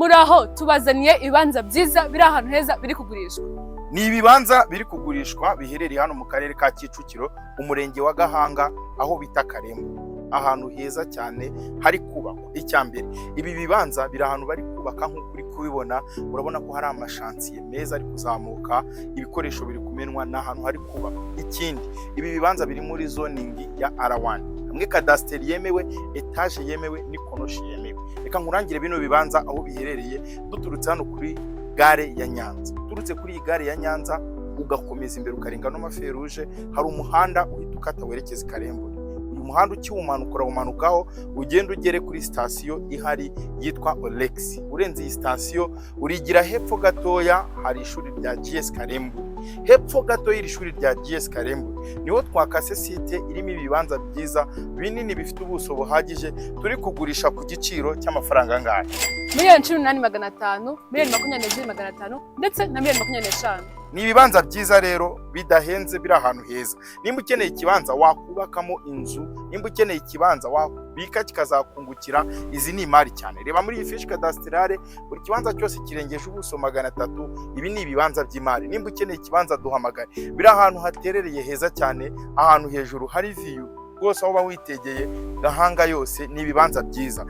Muri aho tubazaniye ibibanza byiza biri ahantu heza biri kugurishwa. Ni ibibanza biri kugurishwa biherereye hano mu Karere ka Kicukiro, Umurenge wa Gahanga, aho bita Karembo, ahantu heza cyane hari kubakwa. Icya mbere, ibi bibanza biri ahantu bari kubaka nk'uko uri kubibona. Urabona ko hari amashansiye meza ari kuzamuka, ibikoresho biri kumenwa, ni ahantu hari kubakwa. Ikindi, ibi bibanza biri muri zoning ya R1, hamwe kadasiteri yemewe, etaje yemewe n'ikonoshi yemewe. Reka nkurangire bino bibanza aho biherereye. Duturutse hano kuri gare ya Nyanza, uturutse kuri iyi gare ya Nyanza ugakomeza imbere, ukarenga no ma feux rouges, hari umuhanda uhita ukata werekeza i Karembure. Uyu muhanda ukiwumanuka, urawumanukaho ugenda ugere kuri sitasiyo ihari yitwa Olex. Urenze iyi sitasiyo urigira hepfo gatoya, hari ishuri rya GS Karembure. Hepfo gato y'iri shuri rya GS Karembure niho twakase site irimo ibibanza byiza binini bifite ubuso buhagije, turi kugurisha ku giciro cy'amafaranga angahe? 18,500,000, 22,500,000 ndetse na miliyoni 25. Ni ibibanza byiza rero bidahenze, biri ahantu heza. Nimba ukeneye ikibanza wakubakamo inzu, nimba ukeneye ikibanza wabika kikazakungukira, izi ni imari cyane. Reba muri iyi fiche cadastrale, buri kibanza cyose kirengeje ubuso 300. Ibi ni ibibanza by'imari. Nimba ukeneye ikibanza, duhamagare. Biri ahantu haterereye heza cyane, ahantu hejuru hari view rwose, aho uba witegeye Gahanga yose. Ni ibibanza byiza.